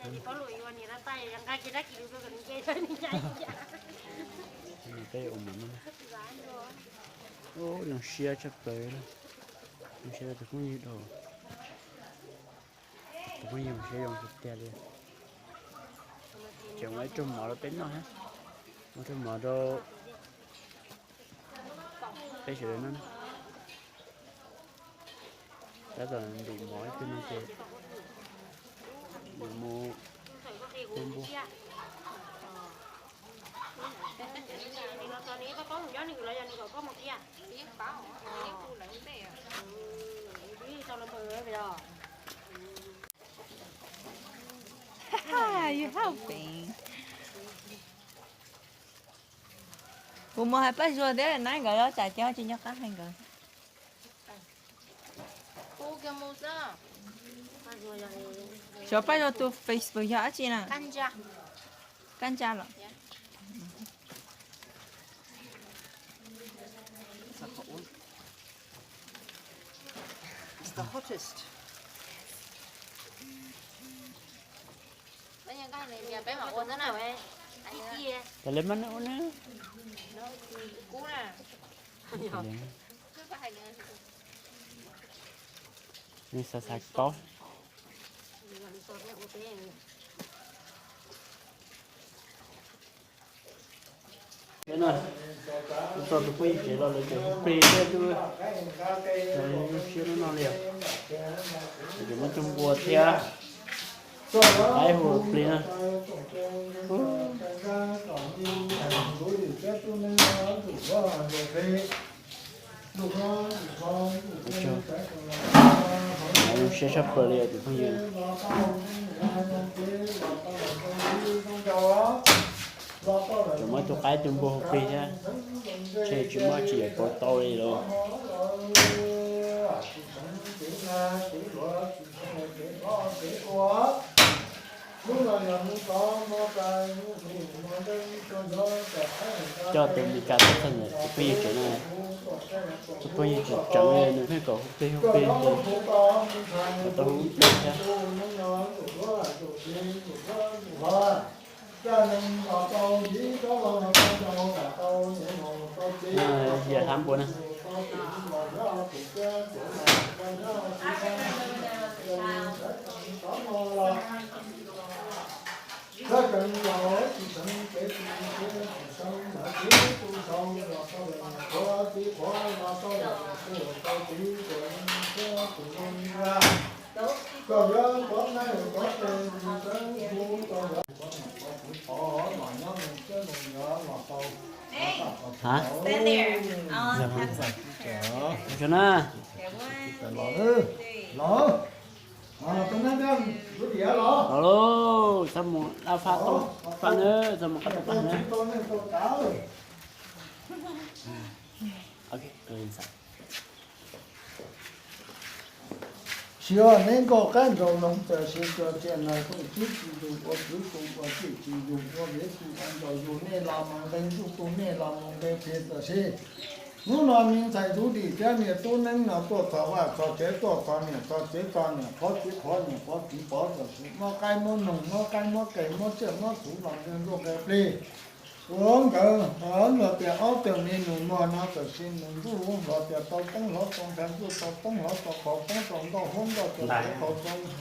Peb ua mov no, zoo siab tshaj plaws, zoo siab rau tus phooj ywg, tus phooj ywg zoo siab zoo tiag tiag li. Tseem ua ib rooj mov rau peb noj thiab, ua rooj mov rau peb sawv daws noj. Tab tom ntim mov ib pliag no ces yuav mus ua npua. Kuv mus hais Paj Zuag thiab Nais nkawd los tsam ces ho tsis nco qab hais nkawd. Xyov Paj Zuag tus Facebook yog dab tsi na? Kab Ntsa los? Peb mam ua na. Peb mam ua na. Nws xav xav paub. Tso tus phooj ywg tsev los lawv tseem hu plig thiab, zoo siab lub no li os. Lawv tseem muab coj npua thiab, qaib hu plig na. Zoo siab tshaj plaws li tus phooj ywg. Tseem muab tus qaib tus npua hu plig thiab, ntshe tsis muaj tsis yuav pauv tau li los. Coj tus Meskas tuaj txog ntawm tus phooj ywg tsev no, tus phooj ywg tseem tseev li, nws pheej kom hu plig hu plig, kom tau hu plig thiab. Yog hlab npua na. Hả? Ntsia na. Los lauj, txhob mus dab faj tau faj na, txhob mus qab tau faj na. Sis neb nkauj qaib nraug noog txawm sis txawm tiam no koom tsib tsis yug ua kwv koom ua tij tsis yug ua viv tsis ua ncaus yug nej los mus nqe ntuj tu nej los mus nqe plig txawm sis. Hnub no me ntxhais Ntxhuv Dim thiab niag Tub Neeb no tuaj txog vaj txog tsev tuaj txog niam txog txiv txog niam qhuav txiv qhuav niam qhuav txiv pov txawm sis muab qaib muab noog muab qaib muab qe muab tsiaj muab txhuv los nqe ntuj nqe plig. Ua nkawd los tias ob tug me nus muag no txawm sis nus ntuj los tias tau poob hlob tau ntxhais ntuj tau poob hlob tau qhov poob rau nkauj huab nkauj tau qhov tau nkauj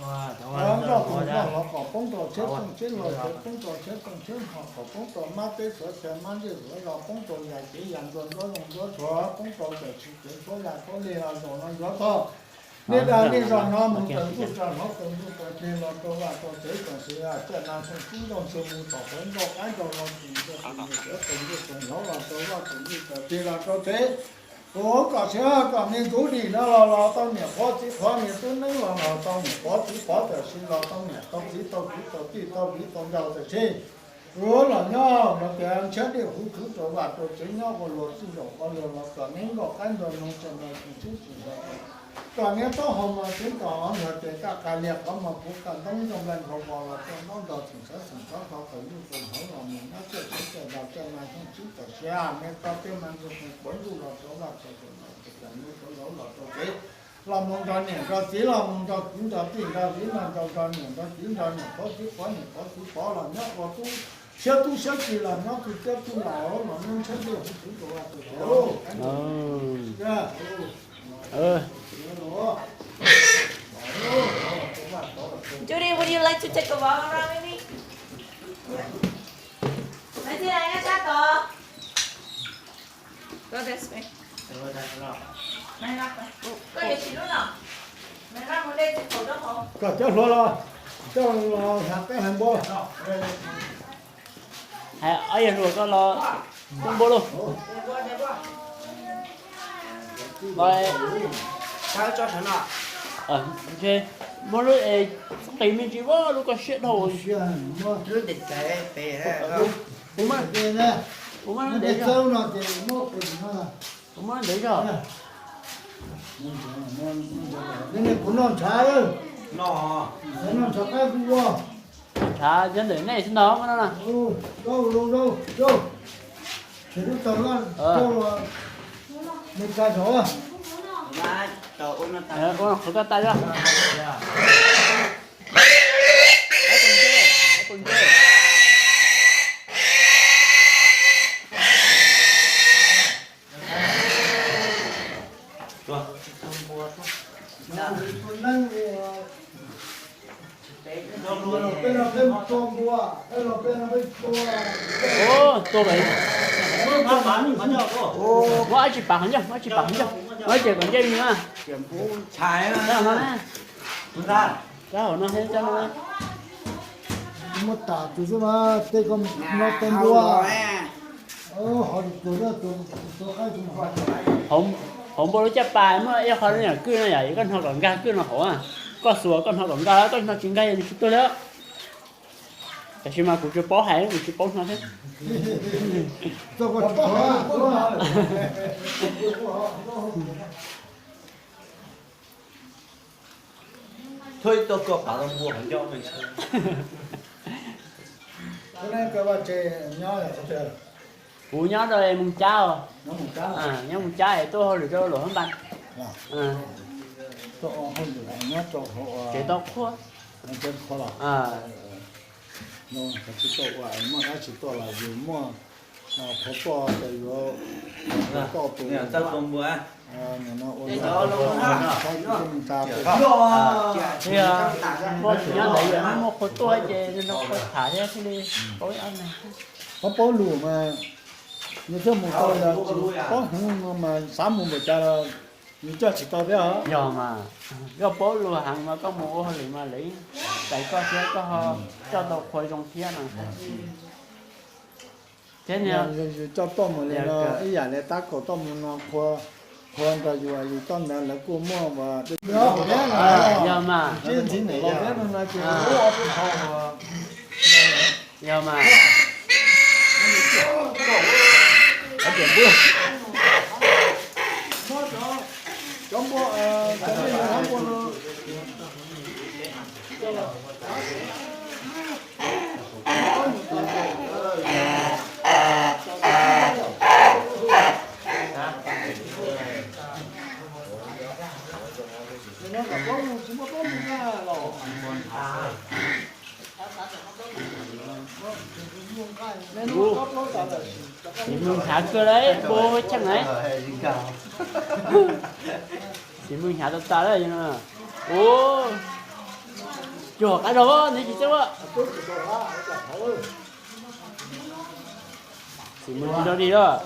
tus nkauj hlob kom poob rau tsheb tooj tsheb hlau tsheb poob rau tsheb tooj tsheb hlau kom poob rau mab teb xuav tsheb mab ntsej xuav zos poob rau yas cev yas ntxuag nruab zoo nruab tshuav poob rau txawm sis kev tshuab yas tshuab lig los zaum no yuav txog nej dag nej zog no mus tawm ntuj tawm hlob tawm ntuj tawm plig los rau vaj rau tsev txawm sis tiam no xyoo tsib nrauj xyoo mus txog qhov nrauj qaib nrauj no txwm ntuj txwm ntuj txwm ntuj txwm hlob los rau vaj txwm ntuj txwm plig los rau tsev. Kuv kom siab kom me Ntxhuv Dim no los los tau niam qhuav txiv qhuav, me Tub Neeb los los tau niam qhuav txiv qhuav, txawm sis los tau niam tau txiv tau kwv tau tij tau viv tau ncaus txawm sis. Kuv los nyob no tias ntshiab dej huv tsuv rau vaj rau tsev nyob ua luag txuj zaum ua luag los kom neb nkauj qaib nraug noog tseem nraug tseem sib tseem zos. Kom neb taub hau mos tseeb kom ov nrog ces kaj qas liag qhov mos puv kaj ntoob nyooj nplaig nqhau vos los rau ntaub ntog txeem sawv txeem sov qhov tawm ntuj txeem hauv los mus nyob tsiaj txawv tsiaj zos tsiaj no xyoo tsib txawm sia, neb tau tej mas ntxuag txeem quav ntuj los rau vaj txeem txeem ntuj txeem hauv los rau tsev. Los mus nrog niam nrog txiv, los mus nrog kwv nrog tij, nrog viv nrog ncaus, nrog niam nrog txiv, nrog niam pov txiv pov, niam pov txiv pov, los nyob ua tub siab tub siab ci, los nyob tug tiab tug laus, los nyob ntshaib ntuj hu kuv tus ua tus Judy, would you like to take a walk around with me? Maiv Txhiaj, nyob sab tod. Go this way. Koj yuav tsis lub no, koj cov hluas los, coj los hnav qab hnav npua. Hais ob yawg hluas koj los tua npua lauj. Muab lub es qis me ntsis, lub koj siab dhau. Kuv muab, kuv muab ntev zog. Kuv noj ntshav, noj ntshav qab kuv ua. Ntshav nyob ntawm nej xwb ntag no na. Ua qhov koj tas zog. Tua pem. Muab ib tsis pam qhov ncauj, muab ib tsis pam qhov ncauj, muab ces kom ncej mi na. Rab hauv no thiab coj no. Muab tas tus xwb mas tej ko no tej npua. Hauv npua lub caj pas muaj ib qho yam kwj no yom, koj hno kom nkag kwj no hauv. Koj xuas koj hno kom nkag, koj hno tsis nkag yog nws tsis tuag li. Tab sis mas kuv tsis paub hais, kuv tsis paub hno thiab. Thoj ib tug koj pav tau npua qhov ncauj. Kuv nyob rau Moos Cab os. Nyob Moos Cab es tuaj hauj lwm rau Luam Hab Npas. Tsev tau qhuab. Tsis tau ua, muaj dab tsi tuaj los yus muaj qhuav tuaj ces yuav tuaj tus ua no ua no. Muaj tsis nyob ntawd yog muaj qhuav tuaj ces nrog qhuav tham thiab thiaj li paub ib ob neeg. Qhov paub lus mas nws thiaj mus tau, yog tsis paub heev no mas xav mus npaum cas los nws coj tsis tau thiab. Yog mas, koj paub lus heev mas koj mus ua hauj lwm mas lawv tais koj thiab koj ho coj tau qhua zoo thiab no. Thiab yus coj tuaj mus li no ib yam li tab kaum tuaj mus no qhua, qhua nrog yus, yus coj ntawd lawv kuj muaj. Yog mas, yog mas. Cov npua, cov npua no. Txiv Mws hnyav kawg lauj, npua cheej lauj. Txiv Mws hnyav tag tag lawm. Ua, cuag qab zog neb tsis txawj ua. Txiv Mws tsis rau dig lawm.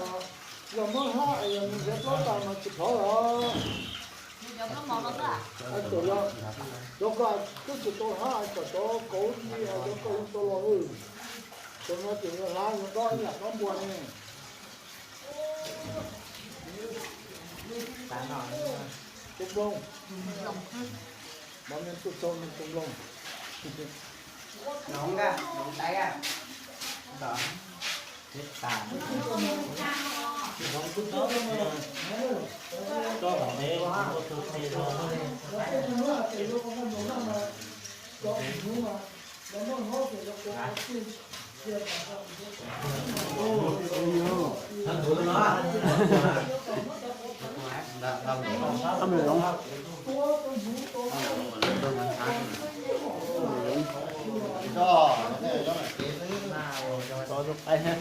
Tov tus qaib thiab.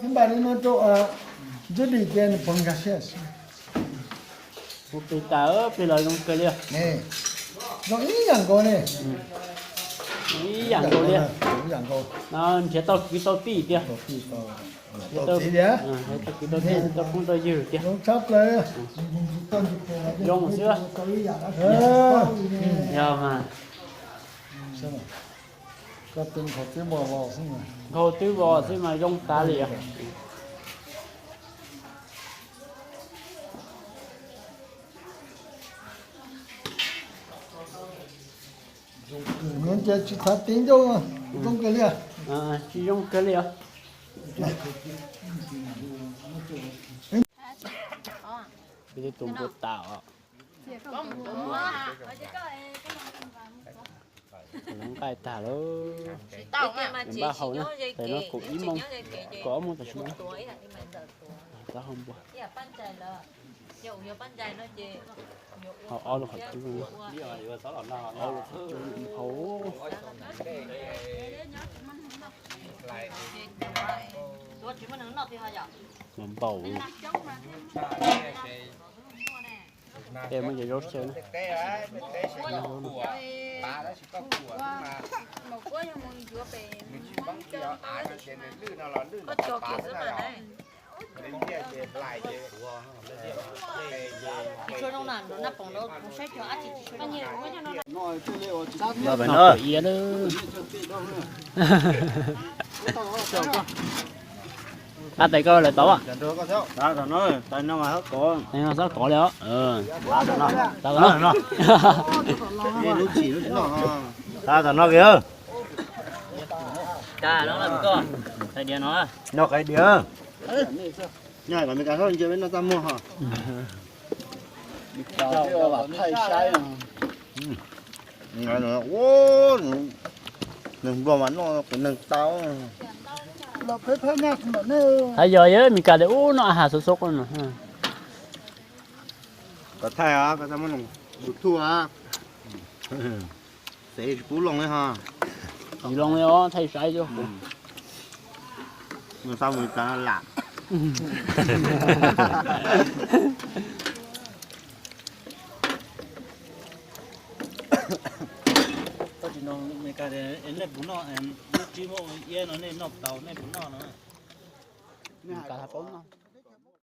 Npaj li no rau Ntsuab Dim tias nws pom nkag siab. Kuv plis tas, plis los zoo kawg li. Zoo ib yam nkaus ne. Ib yam nkaus li. No nrhiav tau kwv tau tij tiag. Nrhiav tau kwv tau tij, tau phooj tau ywg tiag. Zoo tshaj plaws. Zoo xwb. Yog mas. Nkhaus twb vos xwb mas zoo tas li os. Nws tias tsis txhav tiv ncauj, zoo kawg li. Tsis zoo kawg li os. Peb twb tus npua tas os. Lawv nqaij tag lawm. Npaj haus na, tais no kaum ib moos, kaum ob moos tam sim no. Taub hau npua. Haus ob lub qhov cub, ob lub qhov cub haus. Mas npaum. Tej muab cov zaub xyaw na. Pem no. Qab tais koj lawm tau. Tais no xab kov li os. Tais no kis. Noj qaiv diav. Nyob kom Meskas noj ntsia peb noj txaj muag ho. Neeg nplog mas noj qias neeg tau. Hais yog yog Meskas tias ub noj a has xov xov no. Kom thaij os, koj txaj muag YouTube os. Xev tsis pub loo li ho. Tsis loo li os, thaij saib xwb. Nws tau mus tas lam. Koj tsis nug Meskas tias nej puas noj, lub tsib muab ua iab no nej noj tau, nej puas noj no. Meskas hais paub noj.